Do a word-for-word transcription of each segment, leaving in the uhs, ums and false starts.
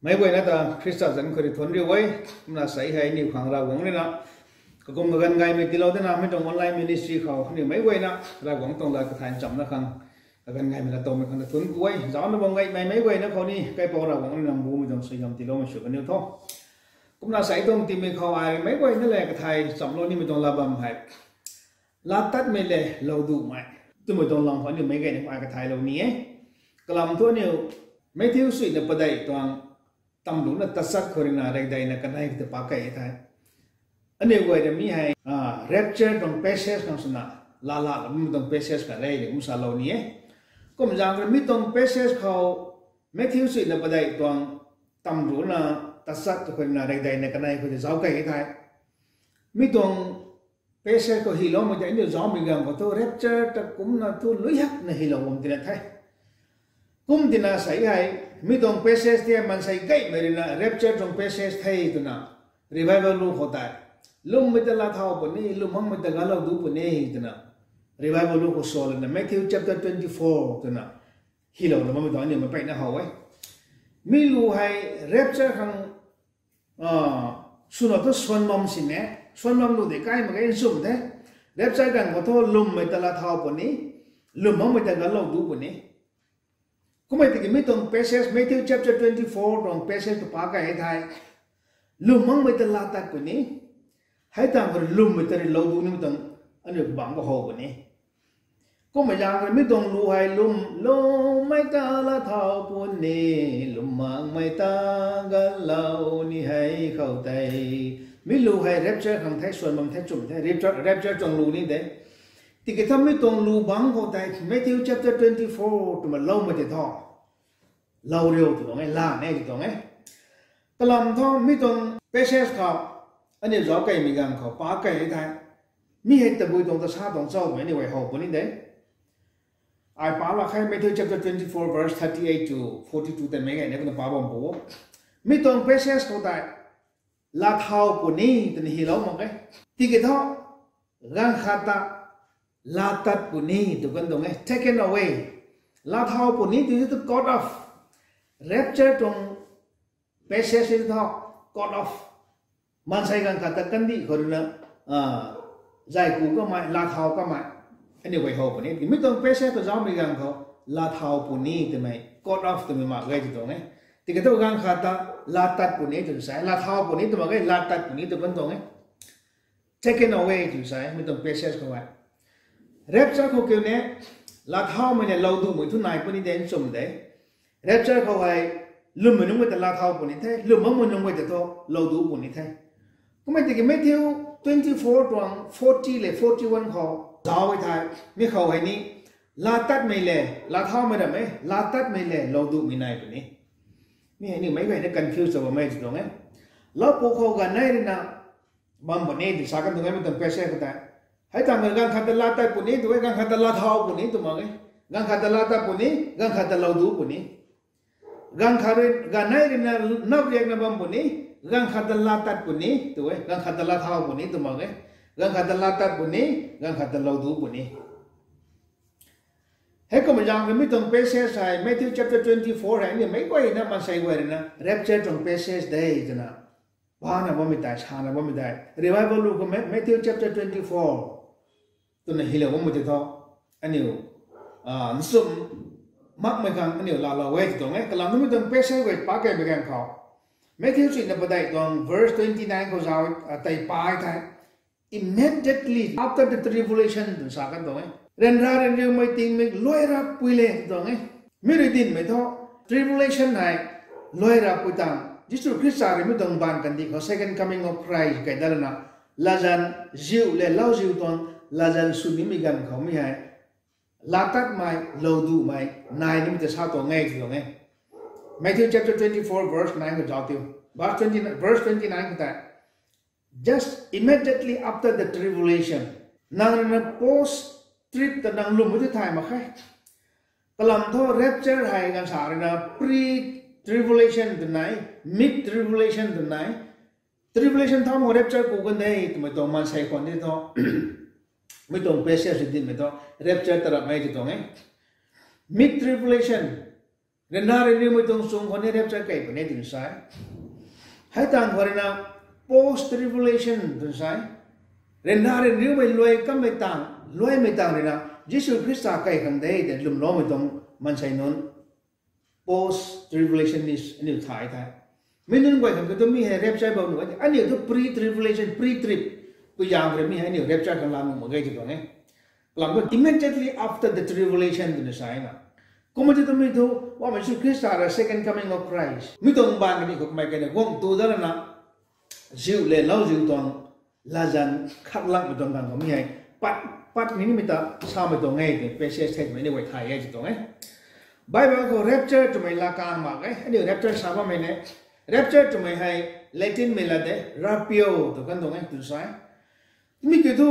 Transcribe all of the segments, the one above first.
Meic guayna ta Khrista zanc khou rui thuanc riu e. Kumna sei hei aniu khang Ravguangc rui na kakum kaganv gaymei tiilou dana, mi tuang online ministry khou aniu meic guayna Ravguangc tuang lat kathay nchamna khang, kaganv gaymei na tawmei khang ta thuanc ku e. Zaucna bam gaymei meic guayna khou ni kaipouc Ravguangc rui na mbumei tuang suaihiam tiiloumei sw kaniw tho. Kumna sei tuang tiimei khou ai meic guayna le kathay nchamlou nimei tuang lat bam hei, laatatmei le louduhmei twmei tuang lam khou aniu meic guayna ai kathaylou ni e. Kalam thu aniu Matthew suina padeih tuang tamrucna tachat khou rui na rekdeina kanei khou ta pac key the. Aniu guay ta mi hei rapture tuang passage khang swna laalou bammei tuang passage khat rey kum salou ni e. Kum zaeng rui mi tuang passage khou Matthew suina padeih tuang tamrucna tachat khou rui na rekdeina kanei khou ta zauc key the. Mi tuang passage khou hyloumei tei aniu zaucmei ganv khou thu rapture ta kumna thu lui hakna hylou bam tina the. Kum tina sei hei, mi tuang passage tei maansei gaymei rui na rapture tuang passage the twna, Revival lu khou tei, lwmmei ta laa thau puni, lwm makmei ta galou duc puni twna, Revival lu khou sa lana Matthew chapter twenty-four twna hylouna bammei tuang aniu meic guayna how e. Mi lu hei rapture khang swna thu suan bam sini, suan bam lu de kai mak ge nsum the. Rapture ganv khou thu lwmmei ta laa thau puni, lwm makmei ta galou duc puni. Kummei tiki mi tuang passage, Matthew chapter twenty-four tuang passage khou pac key the. Lwm makmei ta laa tat puni, hei tangv khou lwmmei ta rui lou duc nimei tuang aniu kabangc khou how puni. Kummei zaeng rui mi tuang lu hei lwm, lwmmei ta laa thau puni, lwm makmei ta galou ni hei khou tei, mi lu hei rapture khang the, suan bam the, chum the, rapture, rapture tuang lu ni de. Tiki tha mi tuang lu bangc khou tei Matthew chapter twenty-four twmei loumei tei thu lou riu tw tuang e, laa ne tw tuang e. Kalam thu mi tuang passage khou aniu zauc keymei ganv khou pac key the. Mi hei tabui tuang ta sa tuang cho twmei aniu guay how puni de. Ai pac lak khe, Matthew chapter twenty-four verse thirty-eight to forty-two tei meic guayna kumna pac bam pu. Mi tuang passage khou tei laa thau puni twna hylou mak e. Tiki thu ganv khat ta laa tat puni tw kan tuang e, taken away. Laa thau puni tw thu cut off. Rapture tuang passage tei thu cut off. Maansei ganv khat ta kandih khou rui na zay ku kamei, laa thau kamei, aniu guay how puni. Mi tuang passage khou zaucmei ganv khou laa thau puni twmei, cut off twmei mak ge tw tuang e. Tiki thu ganv khat ta laa tat puni tw sa e, laa thau puni tw mak ge, laa tat puni tw kan tuang e. Taken away tw sa e mi tuang passage khou hei. Rapture khou kiu ne, laa thaumei le lou duhmei thu nai puni de, nchum de. Rapture khou hei lwmmei nunc mei ta laa thau puni the, lwm makmei nunc mei ta thu lou duc puni the. Kummei tiki Matthew twenty-four tuang forty le forty-one khou zauc e thei, mi khou hei ni laa tatmei le, laa thaumei ram e, laa tatmei le lou duhmei nai puni. Mi hei ni meic guayna confuse sw bammei tw tuang e. Lou pu khou ganv nei rui na bam puni tw sa kan tuang e mi tuang passage khou tei. Hei tangv ganv khat ta laa tat puni tw e, ganv khat ta laa thau puni tw mak e. Ganv khat ta laa tat puni, ganv khat ta lou duc puni. Ganv khat rui, ganv nei rui na nap riakna bam puni, ganv khat ta laa tat puni tw e, ganv khat ta laa thau puni tw mak e. Ganv khat ta laa tat puni, ganv khat ta lou duc puni. Heikumna zaeng rui mi tuang passage hei, Matthew chapter twenty-four hei aniu meic guayna maansei guay rui na rapture tuang passage de twna pana bammei tei, sana bammei tei, Revival lu khou Matthew chapter twenty-four twna hylou bammei tei thu aniu nchum makmei khang aniu laalou e tw tuang e. Kalam nunc mi tuang passage guay pac keymei ganv khou, Matthew chuina padeih tuang verse twenty-nine khou zauc tei pay thei, immediately after the tribulation tw sa kan tuang e. Ryanra ryanriumei tingmik luai rapui le tw tuang e. Mi rui dinmei thu tribulation hei luai rapui tang Jisu Khrista rui mi tuang baanv kandih khou second coming of Christ key dat lana, latzan ziu le lauziu tuang latzan sw nimei ganv khou mi hei laa tatmei, lou duhmei nai nimei ta sa tuang e tw tuang e. Matthew chapter twenty-four verse nine khou zauc tiu. Verse twenty, verse twenty-nine khou tei, just immediately after the tribulation. Nang rui na post trib ta nang lwmmei tei thay mak khe. Kalam thu rapture hei ganv sa rui na pre-tribulation tw nai, mid-tribulation tw nai. Tribulation thaumei khou rapture ku kan de twmei tuang maansei khwan di thu, mi tuang passage rui dinmei thu rapture ta rapmei tw tuang e. Mid-tribulation, Ryanra ryanriumei tuang chung khou ni rapture kei puni twna sa e. Hei tang khou rui na post tribulation twna sa e. Ryanra ryanriumei luai kammei tang, luaimei tang rui na Jisu Khrista kei khang de twna lwmloumei tuang maansei nunc post tribulationist aniu thay the. Mi nunc guay khang kiu thu mi hei rapture bam nuh e, aniu thu pre-tribulation, pre-trib, pui zaeng rui mi hei aniu rapture khang la nuh mak ge tw tuang e. Kalam thu immediately after the tribulation twna sa e na. Kumna ti tu mi thu Poubauhmei Jisu Khrista rui second coming of Christ mi tuang baanv kani khou kamei kani guang tu dat lana ziu le lauziu tuang latzan khaklakmei tuang ganv khou mi hei pat, pat ni nimei ta samei tuang e twna passage thei twmei ni guay thay e tw tuang e. Bible khou rapture twmei laa kang mak e, aniu rapture sa bammei ne. Rapture twmei hei Latinmei lat de, rapio tw kan tuang e twna sa e. Mi kiu thu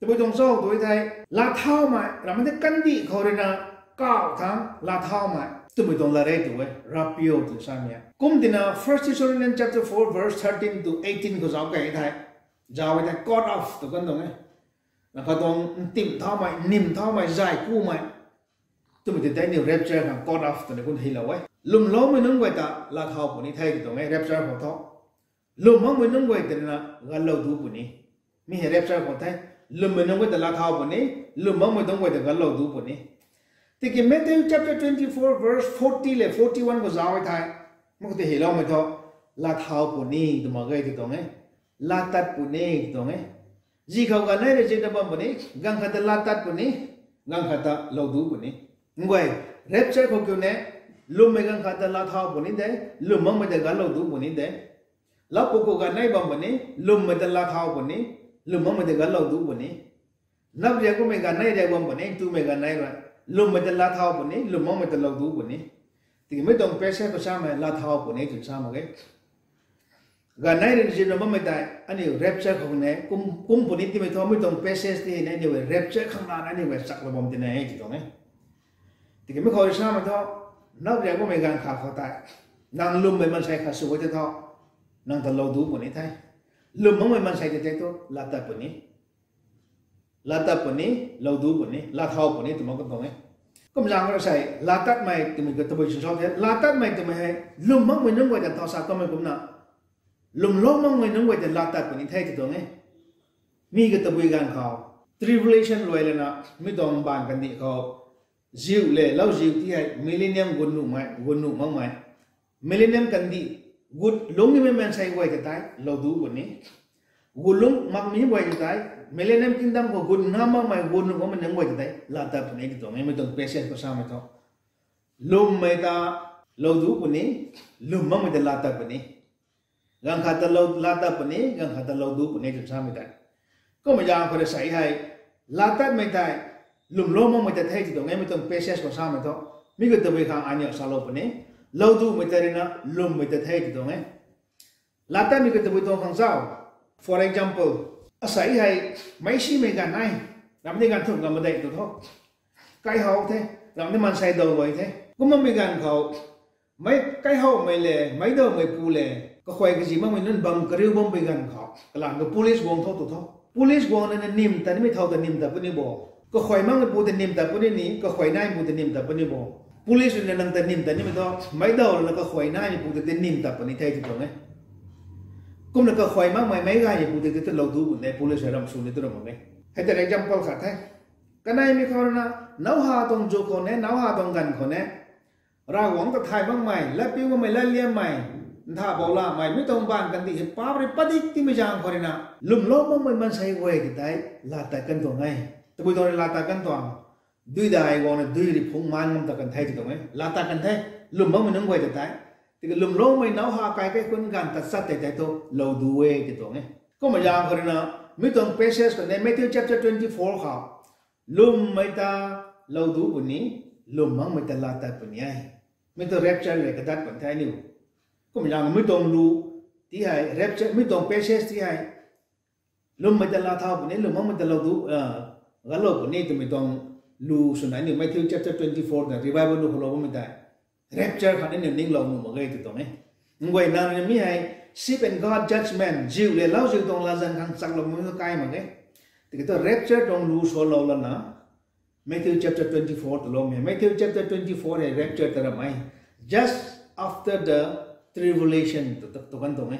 tabui tuang cho tu thei, laa thaumei, ramei tei kandih khou rui na kau thangc laa thaumei twmei tuang lat re tu e, rapio twna samei e. Kum tina First Thessalonians chapter four verse thirteen to eighteen khou zauc kei thei, zauc e thei cut off tw kan tuang e. Na katuang ntim thaumei, nim thaumei, zay kumei twmei ti tei aniu rapture khang cut off twna kum hei lou e. Lwmloumei nunc guay ta laa thau puni the tw tuang e rapture khou thu. Lwm makmei nunc guay ta rui na ganlou du puni. Mi hei rapture khou the. Lwmmei nunc guay ta laa thau puni, lwm makmei nunc guay ta ganlou du puni. Tiki Matthew chapter twenty-four verse forty le forty-one khou zauc e thei, mi khou tei hyloumei thu, laa thau puni tw mak ge tw tuang e. Laa tat puni tw tuang e. Zi khou ganv nei rui zina bam puni, ganv khat ta laa tat puni, ganv khat ta lou du puni. Nguay, rapture khou kiu ne, lwmmei ganv khat ta laa thau puni de, lwm makmei ta ganlou du puni de. Laupuk khou ganv nei bam puni, lwmmei ta laa thau puni, lwm makmei ta ganlou du puni. Nap riak kumei ganv nei riak bam puni, tumei ganv nei rui, lwmmei ta laa thau puni, lwm makmei ta lou du puni. Tiki mi tuang passage khou samei laa thau puni twna sa mak ge. Ganv nei rui zina bammei tei aniu rapture khou ne, kum, kum puni timei thu mi tuang passage ti ne aniu rapture khang na aniu chaklou bam tina e tw tuang e. Tiki mi khou rui samei thu, nap riak kumei ganv khat khou tei, nang lwmmei maansei khat sw e tei thu, nang ta lou du puni the. Lwm makmei maansei tei tei thu laa tat puni. Laa tat puni, lou du puni, laa thau puni tw mak kan tuang e. Kum zaeng rui sei, laa tatmei twmei ka tabui sw sau the, laa tatmei twmei hei, lwm makmei nunc guay ta thau sa kamei kumna, lwmlou makmei nunc guay ta laa tat puni the tw tuang e. Mi ka tabui ganv khou, tribulation luai lana, mi tuang baanv kandih khou, ziu le lauziu ti hei millennium gut nuhmei, gut nuh makmei. Millennium kandih gut lungc nimei maansei guay ta tei lou du puni. Gut lungc makmei guay ta tei, millennium kingdom khou gut na makmei, gut nuh makmei nunc guay ta tei laa tat puni tw tuang e, mi tuang passage khou samei thu. Lwmmei ta lou du puni, lwm makmei ta laa tat puni. Ganv khat ta laa tat puni, ganv khat ta lou du puni twna samei tei. Kummei zaeng khou rui sei hei, laa tatmei tei, lwmlou makmei ta the tw tuang e, mi tuang passage khou samei thu. Mi khou tabui khang aniu salou puni, lou dumei ta rui na, lwmmei ta the tw tuang e. Laa tatmei khou tabui tuang khang zauc. For example, asei hei, meic simei ganv nei, ramh ni ganv thumh ganv madei tu tho. Kaihow the, ramh ni maansei daw luai the. Kum makmei ganv khou, meic kaihowmei le, meic dawmeipu le, kakhuay kazi makmei nunc bam kariu bampui ganv khou, kalam khou police guang tho tu tho. Police guang na na nim ta nimei thow ta nim tat puni bo. Kakhuay makmeipu ta nim tat puni ni, kakhuay naimeipu ta nim tat puni bo. Police rui na nang ta nim tat nimei thu, meic daw rui na kakhuay naimeipu ta tei nim tat puni the tw tuang e. Kumna kakhuay makmei meic gaymeipu tei tei lou du puni de, police rui ramh sw ni tu ramh mak e. Hei ta example khat the. Kaneimei khou rui na, Noah tuang zuk khou ne, Noah tuang ganv khou ne, Ravguangc ta thay makmei, latpiu makmei, latliammei, ntha bou lamei, mi tuang baanv kandih hei paap rui padik timei zaeng khou rui na, lwmlou makmei maansei guay ta tei laa tat kan tuang e. Tabui tuang rui laa tat kan tuang, dui dai guangna dui rui phungc maan ngam tat kan the tw tuang e. Laa tat kan the, lwm makmei nunc guay ta tei. Tiki lwmloumei Noah kai kaikhunc ganv tachat tei tei thu lou du e tw tuang e. Kummei zaeng khou rui na, mi tuang passage khou ne, Matthew chapter twenty-four khou, lwmmei ta lou du puni, lwm makmei ta laa tat puni e. Mi tuang rapture le kadat pan the aniu. Kummei zaeng mi tuang lu ti hei, rapture, mi tuang passage ti hei, lwmmei ta laa thau puni, lwm makmei ta lou du, ganlou puni twmei tuang lu swna aniu Matthew chapter twenty-four ta revival lu khou lou bammei tei, rapture khat aniu ninglou nuh mak ge tw tuang e. Nguay nang rui na mi hei, sheep and goat judgment, ziu le lauziu tuang latzan khang chaklou bammei kai mak ge. Tiki thu rapture tuang lu swlou lana, Matthew chapter twenty four ta lou e. Matthew chapter twenty four hei rapture ta ram e. Just after the tribulation tu kan tuang e.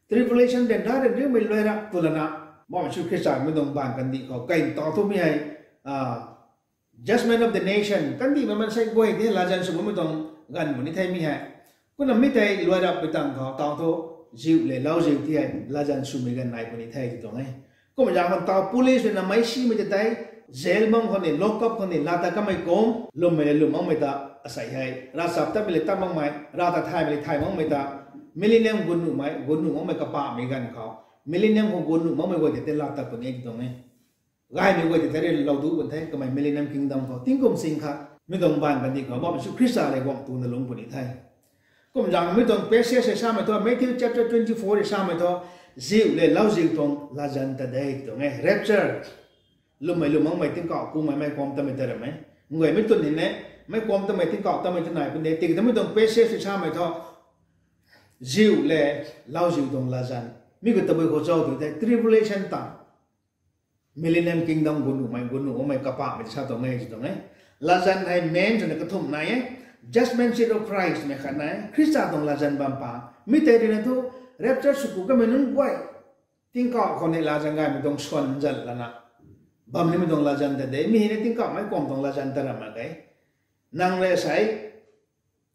Tribulation ryanra ryanriumei luai rap tu lana, Mpouh Jisu Khrista mei tuang baanv kandih khou kai tau thu mi hei, judgment of the nation kandihmei maansei guay tei latzan sw bammei tuang ganv puni the mi hei. Kumna mi tei luai rapmei tangv khou tau thu, ziu le lauziu ti hei latzan swmei ganv nai puni the ti tuang e. Kumna zaeng khou tau police ruina meic simei ta tei, jail bam khou ni, lock up khou ni laa tat kamei kum, lwmmei le lwm makmei ta, asei hei ravchaptatmei le tat makmei, rav ta thaymei le thay makmei ta, millennium gun nuhmei, gun nuh makmei kapahmei ganv khou, millennium khou gun nuh makmei guay tei tei laa tat puni ti tuang e. Gaymei guay tei tei rui lou duc pun the, kamei millennium kingdom khou tingkum sing khat mi tuang baanv kandih khou Mpouh Jisu Khrista rui guang tuna lungc puni the. Kumna zaeng mi tuang passage hei samei thu, Matthew chapter twenty four hei samei thu, ziu le lauziu tuang latzan ta de ti tuang e. Rapture, lwmmei lwm makmei tingkauh kumei meic kuam tamei ta ram e. Nguay mi twn ni ne, meic kuam tamei tingkauh tamei ta nai pun de. Tiki tamei tuang passage hei samei thu, ziu le lauziu tuang latzan, mi khou tabui khou zauc tu tei tribulation ta, millennium kingdom gun nuhmei, gun nuh makmei kapahmei sa tuang e ti tuang e. Latzan hei main swna kathumh nai e. Judgment seat of Christ mei khat nai, Khrista tuang latzan bam pa. Mi tei ruina thu, rapture sw ku kamei nunc guay, tingkauh khou ni latzan gaymei tuang swan zat lana bam nimei tuang latzan ta de. Mi hei ni tingkauh meic kuam tuang latzan ta ram mak ge. Nang le asei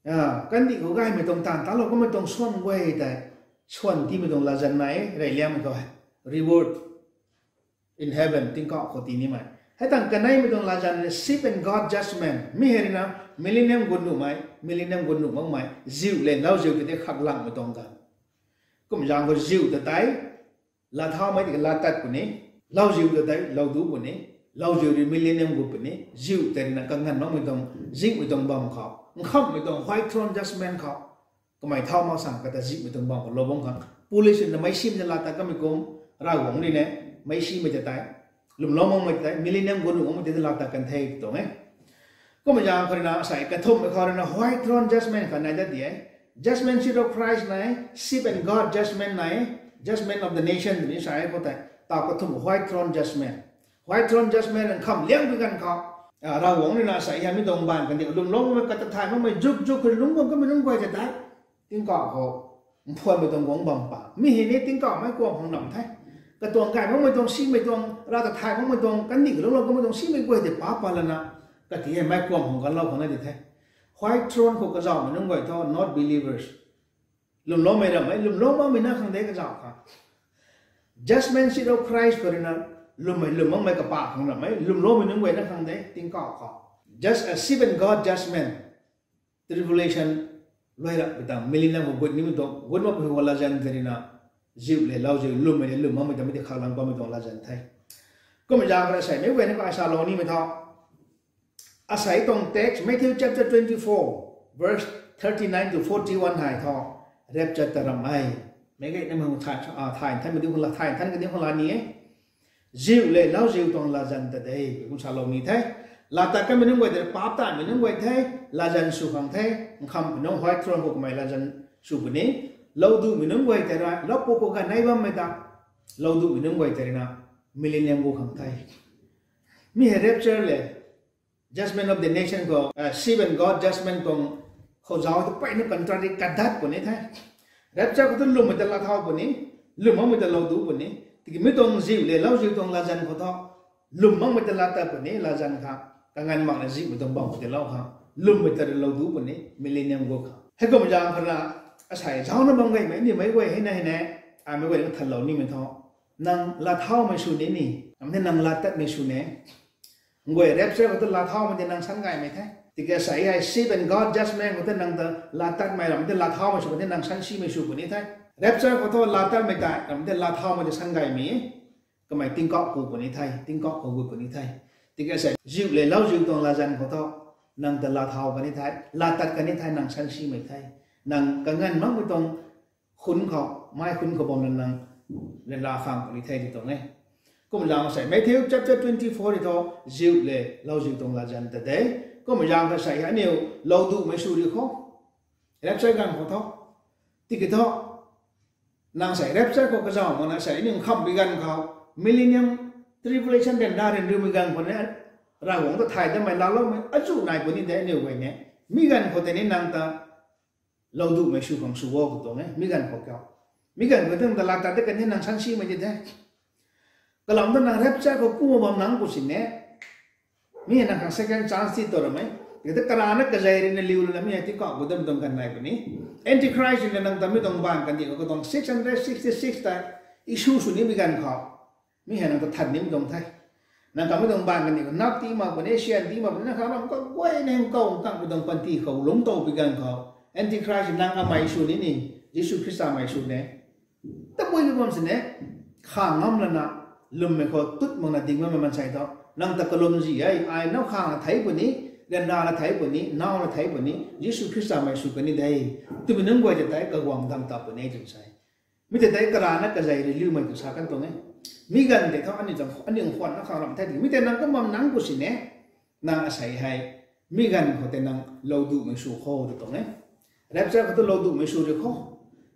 kandih khou gaymei tuang taanv talou kamei tuang swan guay tei, swan tiimei tuang latzan nai e, reyliangmei khou hei, reward in heaven, tingkauh khou tii nimei. Hei tangv kaneimei tuang latzan ni sheep and goat judgment. Mi hei ruina millennium gun nuhmei, millennium gun nuh makmei, ziu le lauziu tei tei khaklangmei tuang ganv. Kumna zaeng khou ziu ta tei laa thaumei tiki laa tat puni, lauziu ta tei lou duc puni, lauziu rui millennium gu puni, ziu tei ruina kanganv makmei tuang, zingmei tuang bam khou, nkhamhmei tuang white throne judgment khou, kamei thau mak sang kata zingmei tuang bam khou lou bam khang, police ruina meic simei ta laa tat kamei kum, Ravguangc rui ni meic simei ta tei, lwmlou makmei ta tei, millennium gun nuh makmei ta tei laa tat kan the ti tuang e. Kumna zaeng khou ruina asei kathumhmei khou ruina white throne judgment khat nai dat di e. Judgment seat of Christ nai, sheep and goat judgment nai, judgment of the nation twni sa e khou tei, tau kathumh white throne judgment. White throne judgment nkham liangpui ganv khou, Ravguangc ruina asei hei mi tuang baanv kandih lwmloumei kata thay makmei zuk zuk khou lungc guang kamei nunc guay ta tei, tingkauh khou mphuanmei tuang guangc bam pa. Mi hei ni tingkauh meic kuam khang nam the. Katuang gay makmei tuang, simei tuang, rav ta thay makmei tuang, kandih khou lungclou kamei tuang simei guay tei pa pa lana, kati hei meic kuam khang kanlou khang na di the. White throne khou kazauhmei nunc guay thu not believers. Lwmloumei rammei, lwmlou makmei na khang de kazauh khang. Judgment seat of Christ khou ruina, lwmmei lwm makmei kapah khang rammei, lwmloumei nunc guay na khang de, tingkauh khou. Just as sheep and goat judgment, tribulation, luai rapmei tangv, millennium khou gut nimei tuang, gut makpui khou latzan tei ruina, ziu le lauziu, lwmmei le lwm makmei ta mi tei khaklang bammei tuang latzan the. Kumna zaeng khou asei meic guay na khou ai salou nimei thu, asei tuang text, Matthew chapter twenty four, verse thirty nine to forty one hei thu, rapture ta ram e. Meic guay na mei thay, thay nthanmei di khou la, thay nthan kadi khou la ni e. Ziu le lauziu tuang latzan ta de, kum salou ni the. Laa tat kamei nunc guay tei, paap tatmei nunc guay the, latzan sw khang the, nkhamhmei nunc white throne khou kamei latzan sw puni, lou duhmei nunc guay tei rui, lou pu khou ganei bammei ta, lou duhmei nunc guay tei ruina, millennium gu khang the. Mi hei rapture le, judgment of the nation khou, sheep and goat judgment tuang khou zauc tu peyna contradict kadat puni the. Rapture khou tu lwmmei ta laa thau puni, lwm makmei ta lou duc puni. Tiki mi tuang ziu le lauziu tuang latzan khou thu, lwm makmei ta laa tat puni, latzan khang, kanganv makna zingmei tuang bam khou tei lou khang, lwmmei ta rui lou duc puni, millennium gu khang. Heikumna zaeng khou ruina, asei zaucna bam gaymei ni meic guay hei na hei ne, ai meic guay na thanlou nimei thu, nang laa thaumei sw ni ni, ram tei nang laa tatmei sw ne. Nguay rapture khou tu laa thaumei tei nang san gaymei the. Tiki asei hei sheep and goat judgment khou tei nang ta laa tatmei ram tei laa thaumei sw khang tei nang san simei sw puni the. Rapture khou thu laa tatmei tei ram tei laa thaumei tei san gaymei. Kamei tingkauh ku puni the, tingkauh khou gut puni the. Tiki asei ziu le lauziu tuang latzan khou thu, nang ta laa thau kani the, laa tat kani the, nang san simei the. Nang kanganv makmei tuang khunc khou, mei khunc khou bam na nang ryanra khang puni the ti tuang e. Kumna zaeng asei Matthew chapter twenty four hei thu, ziu le lauziu tuang latzan ta de. Kumna zaeng khou asei hei aniu lou duhmei sw ri khou, rapture ganv khou thu, tiki thu, nang sei rapture khou kazauh makna sei aniu nkhamhmei ganv khou, millennium tribulation ryanra ryanriumei ganv khou ni, Ravguangc ta thay damei laaloumei azuh nai puni de aniu guay ne. Mi ganv khou tei ni nang ta lou duhmei sw khang sw o tw tuang e, mi ganv khou kiu. Mi ganv khou tei nang ta laa tat de kan ni nang sansimei di the. Kalam ta nang rapture khou ku bam nang pu sini, mi hei nang khang second chance ti tw ramei. Tiki ta karana kazei rui na liu lana mi hei tingkauh gu dam tuang ganv nai puni. Antichrist rui na nang ta mi tuang baanv kandih khou katuang six hundred sixty six ta issue sw nimei ganv khou, mi hei nang ta than nimei tuang the. Nang ta mi tuang baanv kandih khou nap ti mak puni, syan ti mak puni, nang khang ram kaguayna heng kau nkanmei tuang panty khou lungc tow pi ganv khou, Antichrist nang amei sw ni ni, Jisu Khrista mei sw ne. Tabui ni bam sini, khang ngam lana, lwmmei khou tut makna ding bammei maansei thu, nang ta kalum zi e, ai nau khang la thei puni, ryanra la thei puni, nau la thei puni, Jisu Khrista mei sw kani de, twmei nunc guay tei tei kaguang dam ta puni twna sa e. Mi tei tei karana kazei rui liumei tw sa kan tuang e. Mi ganv tei thu aniu khwan na khang ram the tiki, mi tei nang kum bam nang pu sini, nang asei hei, mi ganv khou tei nang lou duhmei sw kho tw tuang e. Rapture khou tu lou duhmei sw ri kho.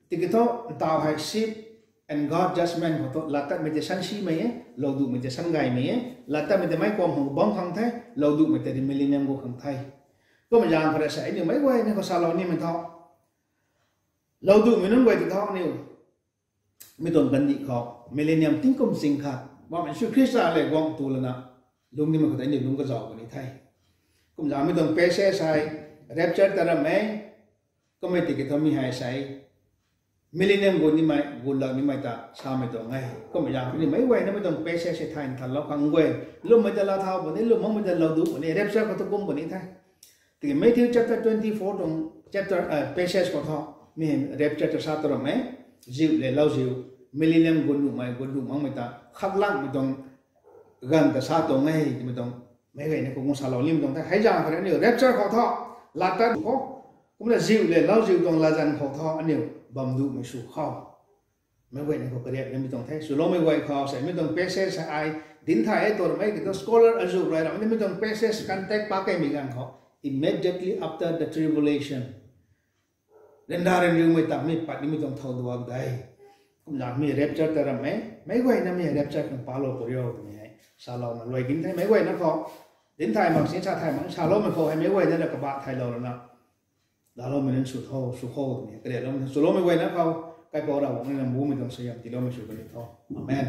Tiki thu ntaw hei sheep and God judgment khou thu laa tatmei tei sansimei e, lou duhmei tei sangaymei e. Laa tatmei tei meic kuam khang bam khang the, lou duhmei tei rui millennium gu khang the. Kumna zaeng khou rui sa aniu meic guayna khou salou nimei thu, lou duhmei nunc guay tei thu aniu mi tuang kandih khou millennium tingkum ching khat bammei Jisu Khrista lev guang tu lana lungc nimei khou tei aniu lungc kazauh puni the. Kumna zaeng mi tuang passage hei rapture ta ramei, kummei tiki thu mi hei sei millennium gu nimei, gu lak nimei ta samei tuang e. Kumna zaeng khou ni meic guayna mi tuang passage hei thay nthanlou khang guay, lwmmei ta laa thau puni, lwm makmei ta lou duh puni, rapture khou tu kum puni the. Tiki Matthew chapter twenty four tuang chapter, passage khou thu, mi hei rapture ta sa tu ramei, ziu le lauziu, millennium gu nuhmei, gu nuh makmei ta khaklangmei tuang ganv ta sa tuang e twmei tuang, meic guayna khou kum salou nimei tuang the. Hei zaeng khou rui aniu rapture khou thu, laa tat khou, kumna ziu le lauziu tuang latzan khou thu aniu bam duhmei sw khou, meic guayna khou kariak nimei tuang the. Swloumei guay khou sei mi tuang passage hei ai dinc thay e tw ramei ki thu scholar azuh rui ramei mi tuang passage context pakeimei ganv khou, immediately after the tribulation, ryanra ryanriumei ta mi pat nimei tuang thow duak de. Kumna mi rapture ta ramei, meic guayna mi rapture khang palou puni o twmei hei salouna luai kin the. Meic guayna khou dinc thay mak si, sa thay mak saloumei khou hei meic guayna ra kabah thaylou lana, laaloumei nunc sw tho, sw kho twmei kariakloumei, swloumei guayna khou, kaipouc Ravguangc rui na mbumei tuang suaihiam tiiloumei sw kani tho. Amen.